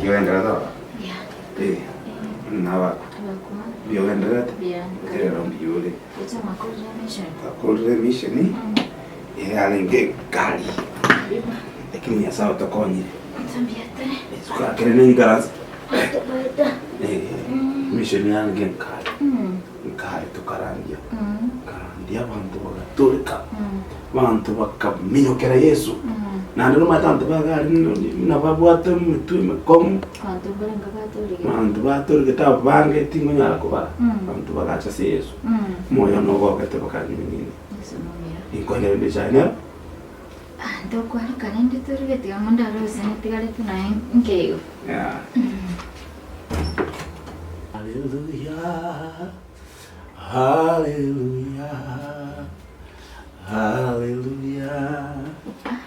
Naki ogendererete baba? Eh, nabakwa. Mbuya ogendererete? Rero mbuya ore. Twakorire emission, eyarenge egari, lakini Nyasaye otokonyire. Tukakire ne inkaranse. Eh, mission yarenge enkare. Enkare tokarandia. Nkarandia abanto bagatoreka. Abanto bakaminyokera Yeso. Naende nomanyete abanto ba gari buna babwate emetwe emekong'u. Abanto batoregete abange tingonyara kobara. Abanto bagacha ase Yeso. Omoyo one ogogete bakanywa Inkonye rende echae nero. Ntokwareka rende torige tiga ng'o ndare gose netigarete naye nkeigo. Yeah. Hallelujah, hallelujah, hallelujah,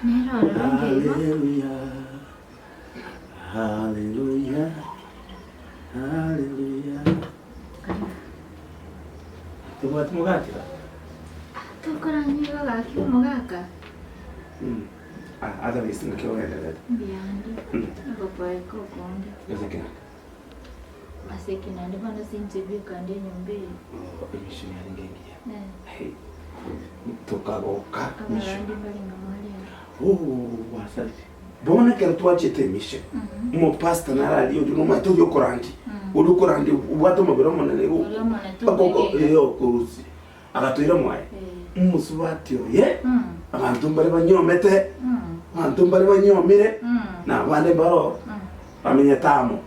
Nere ororo nkeigo. hallelujah, hallelujah, hallelujah. Tobwati mogati ba? Tokoranyigwa gaki omogaka. Mm. Ah, otherwise naki ogendererete? Mbuya ande. Ogokoeka okonge. Ase ki naende? Ase eki naende bono ase inche bweka nde enyomba eye. Oh, emishoni yarenge engiya. Eh. Hey. Tokagoka mission. Abarandi mbarenge mwarenge. Oh, gwasarire. Bono ekero twachete emission, omopastor nare aria oria nomanyete oria okorandia, oria okorandia obwate omobere omonene igo, Oria omonene okoko tobweke. eh, okorusia. Agatoira mwaye, omosubati oye, abanto mbare banyomete, abanto mbare banyomire, na abande mbaro bamenyete amo.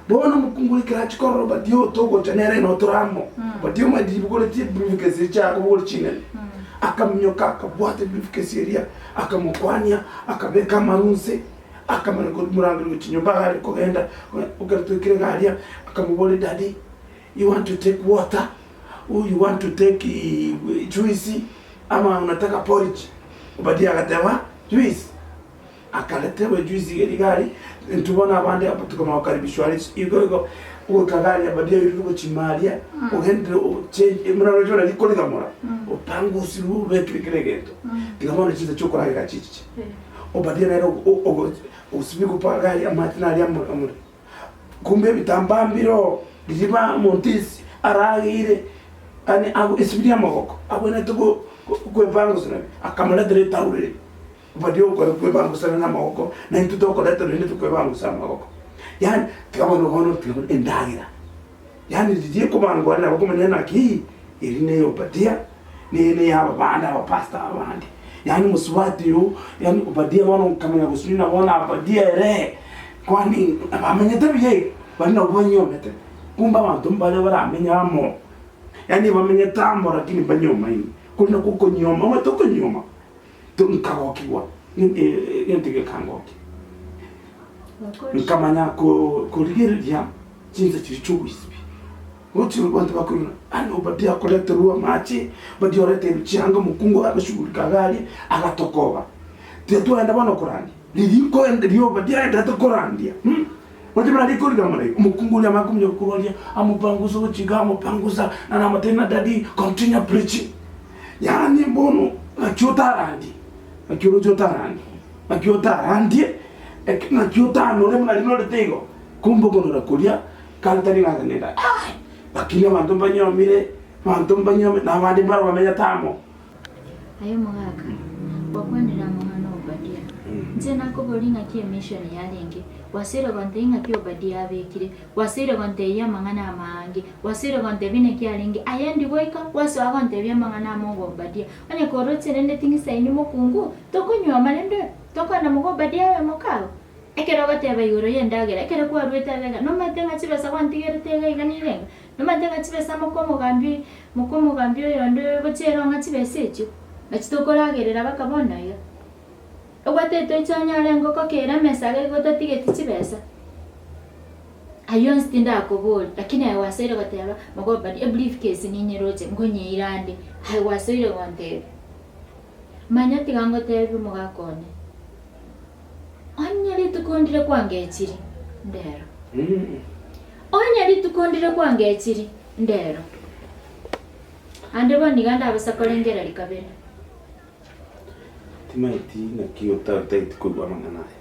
Bono omokungu oria ekero achia korora Obadia oyo togocha nere notore amo, Obadia omanyete ribogoretie ebriefcase eria chiakobogoria chinene, akaminyoka akabwata ebriefcase eria, akamokwania, akabeka amaru nse, akamanya komorangeria gochia nyomba iga are kogenda, ekero twaikire iga aria, akamoboria daddy, you want to take water, or you want to take juice, ama unataka porridge? Obadia agateba juice. Akareterwa ejuice iga iga aria, intwe bono abande aba tokamanya gokaribishwa aria igo igo, goika iga aria Obadia oirire gochima aria, ogendire ochange buna oroche buna rikorigamora, opangusirwe obekire kera egento, tiga bono chinsa chiokoragera chichiche. Obadia nere osibigwe mpaka iga aria amache naria amore. Kumbe ebitambaa mbiroo riria ba omonto ase arageire yaani ago esibirie amagoko abwenerete go kwebangusana nabio, akamoretera etauro eria. Baria okore kwebangusana namagoko, na intwe tokoreta rende tokwebangusana amagoko. Yaani tiga bono bono tiga bono endagera. Yaani riria ekobangwa are nabo okomanya naki eri ne ya Obadia, na eye ne ya aba bande abapastor aba bande. Yaani mosubati oyo, yaani Obadia bono nkamanya gosubina bono Obadia ere, kwani bamenyete buya iga, baria nabwo banyomete. Kumbe abanto mbare baramenye amo, yaani bamenyete amo lakini mbanyiomaini, korende gokonyioma omanyete okonyioma. Nkagokigwa, egento gekangokia. Nkamanya korigereria chinsa chiria chi'ogoisibia. Gochia abanto bakoirana, yaani Obadia akoreterwa amache, Obadia oreterwe chianga omokungu agashughulika iga aria, agatokoba. Tiga twagenda bono korandia, riria nkoenda riria Obadia agenderete korandia, oche buna rikorigama iga, omokungu oria amanye kominyoka korwa aria, amopangusa gochia iga, amopangusa, naende amotebia ng'a daddy continue preaching. Yaani bono ng'aki otarandie, ng'aki oroche otarandie, ng'aki otarandie, eke ng'aki otanore buna rinorete igo, kumbe okonora koria kare tari ng'a nenda aye, lakini abanto mbanyomire, abanto mbanyomire, na abande mbaro bamenyete amo. Aye omogaka, gwakwanire amang'ana Obadia. Inche nakoboria ng'aki emission yarenge, gwasoire gontebia ng'aki Obadia abekire, Gwasoire gontebia amang'ana amaange, gwasoire gontebia naki arenge, aye ndi goika, gwasoa gontebia amang'ana amo Obadia. Onye koroche rende ting'isaini mokungu, tokonyuoma rende tokona moka Obadia abe mokao. Ekero ogoteba igoro y'endagera, ekero kwaruete abega, nomanyete ng'a chibesa gwantigerete iga iga nirenga? Nomanyete ng'a chibesa moka omogambi, moka omogambi oyonde gochia ere ong'a chibesa echio, nachi tokoragerera baka bono iga. Ogwatete oiche onyore engoko kere emesa iga igo otatigeti chibesa. Ayio onsi tindakoboria, lakini aye gwasoire goteba, moka Obadia, ebriefcase ninyeroche, nkonyeira ande, aye gwasoire gontebia. Manya tiga ngotebie omogaka one, onye rituko ndire kwangechiri, ndero. Onye rituko ndire kwangechiri, ndero. Ande bono iga ndabasa korengereria kabere. Timaeti naki otatagete koigwa amang'ana aya.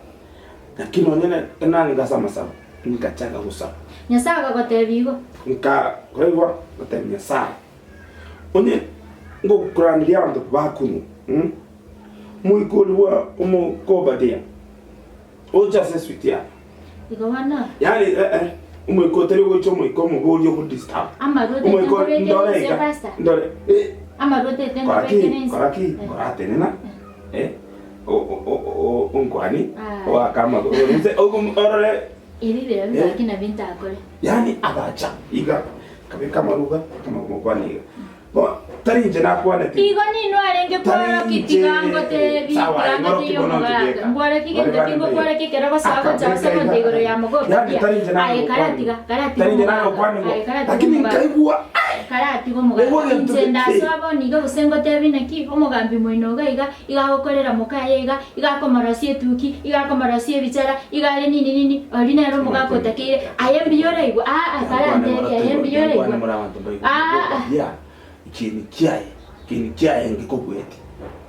Lakini nonye ne narenge ase amasabo, nkachaka gosaba. Nyasae akagotebia igo. Nka koigwa gotebia Nyasae, onye ngokoranderia abanto bakunwa, moika oria bwa omokobadia oche ase esuiti yane. Igo bono. Yaani eh eh, omoika otari gocha omoika omobe oria ogodisturb. Amarwa otete Omoika nkobekere ndore inse, iga, Pastor. ndore eh. Amarwa otete Kora ki, nkobekere inse. kora ki, koratenena. Eh, onkwani, Ah. oaka amagoro, inse orore. Ebi bire Eh. gaki nabio ntakore. Yaani agacha iga, akabeka amaruga, akamokwana iga. Bo, tari inche nakwanete. Igo ninwe arenge Tari kworokia inche. tiga ngotebi, Sawa, tiga ing'oroki ngotebi bono omogaka. ntibeka. Ngworokie Bari gento bande ki mbaye. ngokworokio ekero gosoa gocha Akabeka ase omonto iga. igoro ya Yaani mogobadia. tari inche Aye nagokwanigwa. karatiga, karatiga Tari inche omogaka. nagokwanigwa. Aye karatiga Lakini omogaka. nkaigwa, ai! Karatiga Naigwa omogaka. egento Inche gete. ndasoa bono iga gose ngotebi naki, omogambi moino iga iga, iga agokorera mokaye iga, iga akomorosia etuki, iga akomorosia ebichara, iga are nini nini, oria nere omogaka otakeire, aye mbuya oraigwe, aa karantebie aye mbuya oraigwe, aa. Ekieni kiaye, ekieni kiaye ngekobwetie,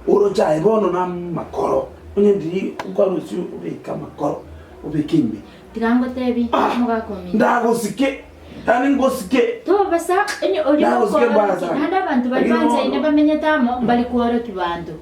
oroche aye bono namakoro, onye ndiri nkwarusia obeke amakoro, obeke ime. Tiga ngotebie, Ah, omogaka ominto. Ndagosike, yaani ngosike. Tobasa onye oria Ndagosike mbaya okoorokia, sana. naende abanto baria Lakini banchaine bono- bamenyete amo, mbari kworokia banto.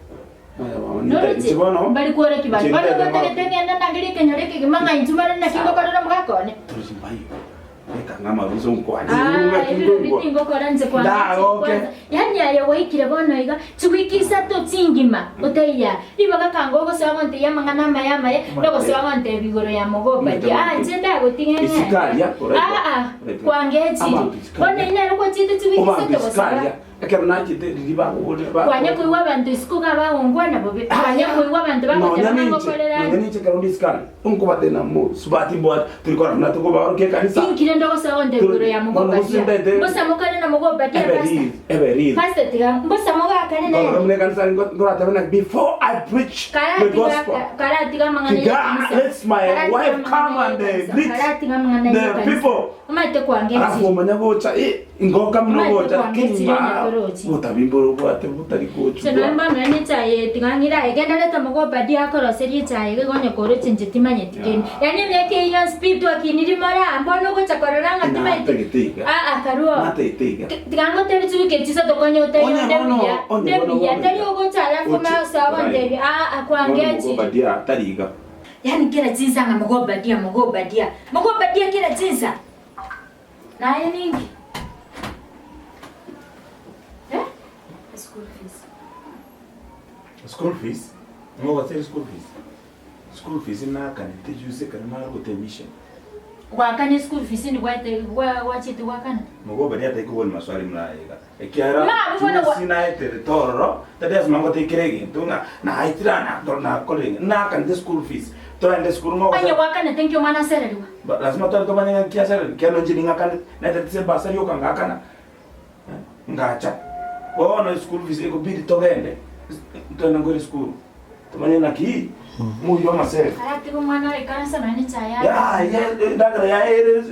Aya bono, Noroche, inche bono, mbari kworokia banto. inche Bono ntaete gotagete ng'orokia. ng'ende ndangerie ekenyoro ekegima ng'a intwe bono naki ngokorera omogaka one. Tari mbayo. Beka ng'a amarusa onkwane. Ah, ebiro ebi tingokora inche kwanza Ndagoke. kwanza. Yaani aye gwaikire bono iga chiwiki isato chingima otaiya ribaga kanga ogosoa gontebia amang'ana amaya amaya nogosoa gontebia igoro ya mogobadia. Ah, inche ndagotiga ng'ende. Isikaria, oraigwa. Ah, ah, Oraigwa. kwangechiri. Abanto isikaria. Bono inere gwachete chiwiki Obanto isato gosaba. isikaria. Ekero nachete riria bagogorire ba- Kwanya koigwa abanto isiko iga bagonkwana bobe, kwanya koigwa abanto Nonya bagoteba ng'a ninche, ngokorera nonya ande. ninche ekero ndi isiko aria, nkobatebia mosubati mbwate, tori korora buna tokobaorokia ekanisa. Inki rende ogosoa gontebia igoro ya Bono mogobatia? gose ndete- Mbosa mokane na mogobatia, Ebe Pastor. real, ebe real. Pastor tiga, mbosa mogakane Nkorora nere. buna ekanisa nkoratebe ng'a before I preach the Karatiga gospel, karatiga amang'ana tiga y'ekanisa. let my Karatiga wife amang'ana come and y'ekanisa. greet Karatiga amang'ana the y'ekanisa. people. Omanyete kwanga Alafu enchiri. omanya gocha eh, ngoka muna Omanyete gocha kwanga lakini enchiri ma onye torochi. botabi mboro obwate botari Inche nonya gochugwa. mbono ere nechae eye tiga ng'ire aye genda reta mogobadia akoroserie echae iga igo onye koroche inche timanyeti kende. Yaani emiaka eye yonsi pi twakiniri more aa mbono ogocha korora ng'a timanyeti Natagete iga. aa karwo. Natagete iga. Tiga ngotebie chiwiki echi isato konya otebie Onye onde bono, mbuya, onye onde bono mbuya, bono tari iga. ogocha alafu Oche, masoa orai. gontebia aa Bono kwangechiri. mogobadia tari iga. Yaani kera chinsa ng'a mogobadia mogobadia, mogobadia kera chinsa. Naye ninki? Eh? School fees. School fees? Ng'o ogotebia school fees? School fees nakanete juzi ekero narote emission. Gwakana eschool fees ndibwate gwachete gwakana? Mogobadia tari kobori maswali buna aya iga. Ekiagera Ma, abwo bono gwa- juzi naeterete ororo, tari lasima ngotebie kera egento ng'a naetire aa na- nakorire iga. Nakanete school fees, toende esukuru ng'o Onye gose gwakanete nki omwana asererigwe? Ba- lasima tware tomanye ng'a nki asererigwe, ekiagera inche ning'akanete, naeterete ase ebasari yoka ngakana, ngacha. Bono eschool fees ekobidi togende, togende nkore esukuru. Tomanye naki moyio amasere. Aratiga omwana oye ikaransa nonya nechae yaye. Yaya endagera yaye ere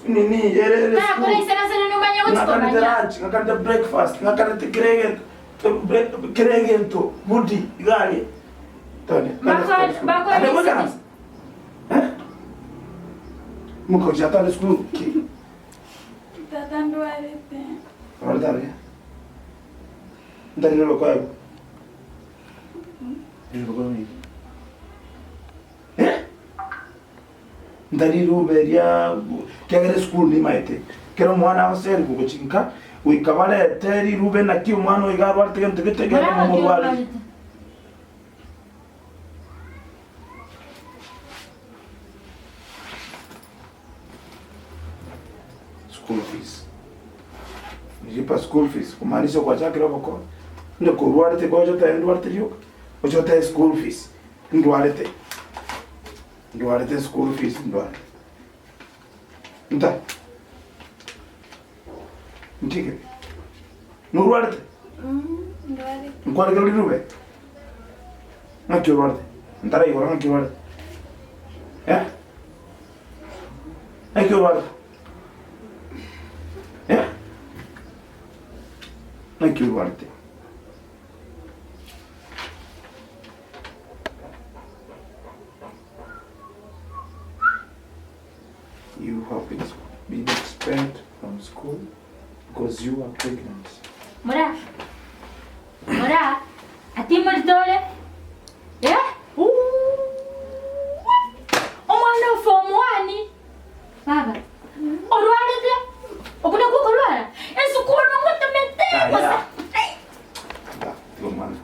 nini ere ere Tarakora isaransa nonya omanye gochi Ng'akanete komanya. lunch, ng'akanete breakfast, ng'akanete kera egento, kera egento budi iga aria. Tone. Bako- bakora Ande isiko. goikaransa. Eh? Mokocha atande sukuru ki? Tata ndwarete. Orwarete aria? Ntarire okoegwa. Ntari riruba eria kiagera esukuru nimaete kera omwana agoserigwa gochia nka goika barete riruba naki omwana oyo iga arwarete gento gete egere momorwarie. School fees nilipa school fees kumaanisha gwachakire obokoro onye korwarete gocha otae ndwarete rioka gocha otae school fees ndwarete ndwarete school fees ndwarete nta ntige norwarete Ndwarete. nkwarikire rirube ng'aki orwarete ntaraigora ng'aki orwarete eh Naki orwarete? Eh? Naki orwarete? You have been expelled from school because you are pregnant. Mora, mora, atimorete ore? Eh? Uuwe! Omwana o form one, baba, orwarete? Okwo nakwo okorwara? Esukuru ngotomete gose? Aya. Tiga omwana.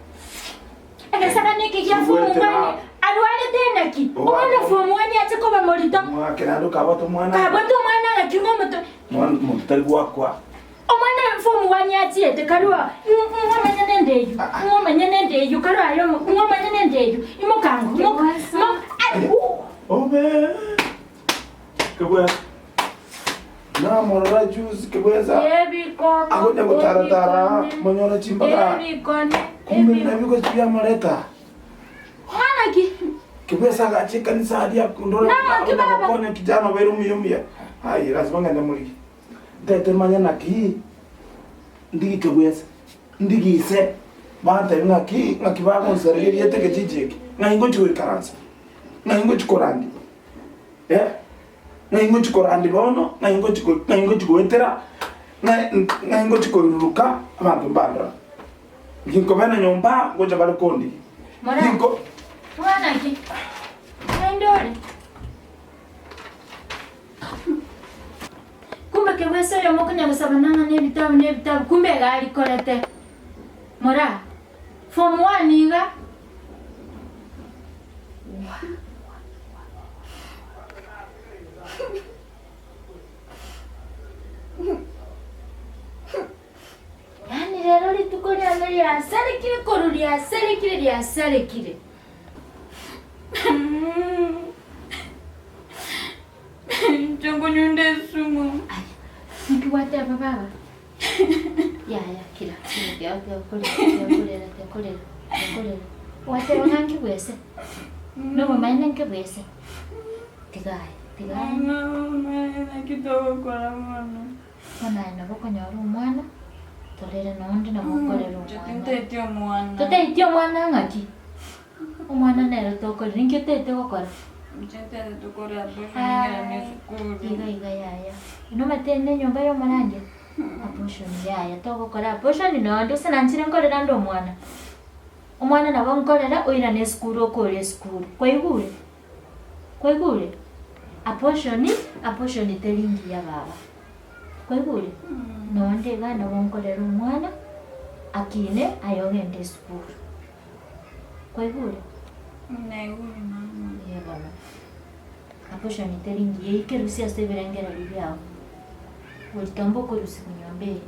Egesagane eke gia form one, arwarete naki? Omwana o form one ache koba morito? Mwake naende okabwata omwana. Kabwate omwana ng'aki ng'a omoto. Mwana omonto tari gwakwa. Omwana form one achiete karua ng'o omonyene nde eyio, ng'o omonyene nde eyio, karua aye ng'o omonyene nde eyio, imoka ango, imoka, imoka, ai, uu. Obe kebwesa namorora juzi kebwesa Ebikone, agonya gotaratara monyore chimbaga ebikone, kumbe ebikone. nabiko chibiamoreta Mwana ki? kebwesa agacha ekanisa aria ndore Nang'o ki baba? konya kijana obeire omuya omuya ai lazima ng'ende morigi ntete manye naki ndigi kebwesa ndigi ise bantebi ng'aki ng'aki bagonsereria erieta ekechiji eke ng'ai ngochi goikaransa ng'ai ngochi korandi eh ng'ai ngochi korandi bono ng'ai ngochi ng'ai ngochi goetera ng'ai ng'ai ngochi koiruruka abanto mbandora ginkobena nyomba ngocha bare kondigi Mora. ginko Mwana ki? Naende ore? Kumbe kebwesa oyomo konya gosaba nang'a na ebitabu na ebitabu kumbe iga arikorete. Mora, form one iga. Yaani rero rituko riane riasarekire korwa riasarekire riasarekire. Inche nkonyunda esumu. Nkiwateba baba. Yaya kira kira kira kira kira kira kira wateba ng'a nkibwese nobomaene nkibwese tigaye tigaye Mama, naki togokora mono. bono aye nabo okonyora omwana torere nonde nabo okorere Inche omwana tintaeti omwana. totaeti omwana ng'aki omwana nere tokorera ninki otaete gokora Inche ntaete tokore abortion Ah, ng'ende esukuru. iga iga yaya nomate ne enyomba ya omorandia abortion yaya togokora abortion nonde ase nanchire nkorera nde omwana omwana nabo nkorera oirane esukuru okore esukuru kwaigure kwaigure abortion abortion teri ngiya baba kwaigure nonde iga nabo nkorera omwana akine aye ogende esukuru kwaigure Naigure mama. Iye bono abortion teri ngiya ikerusia ase ebirengererio biago orito mbokorusia nyomba eye.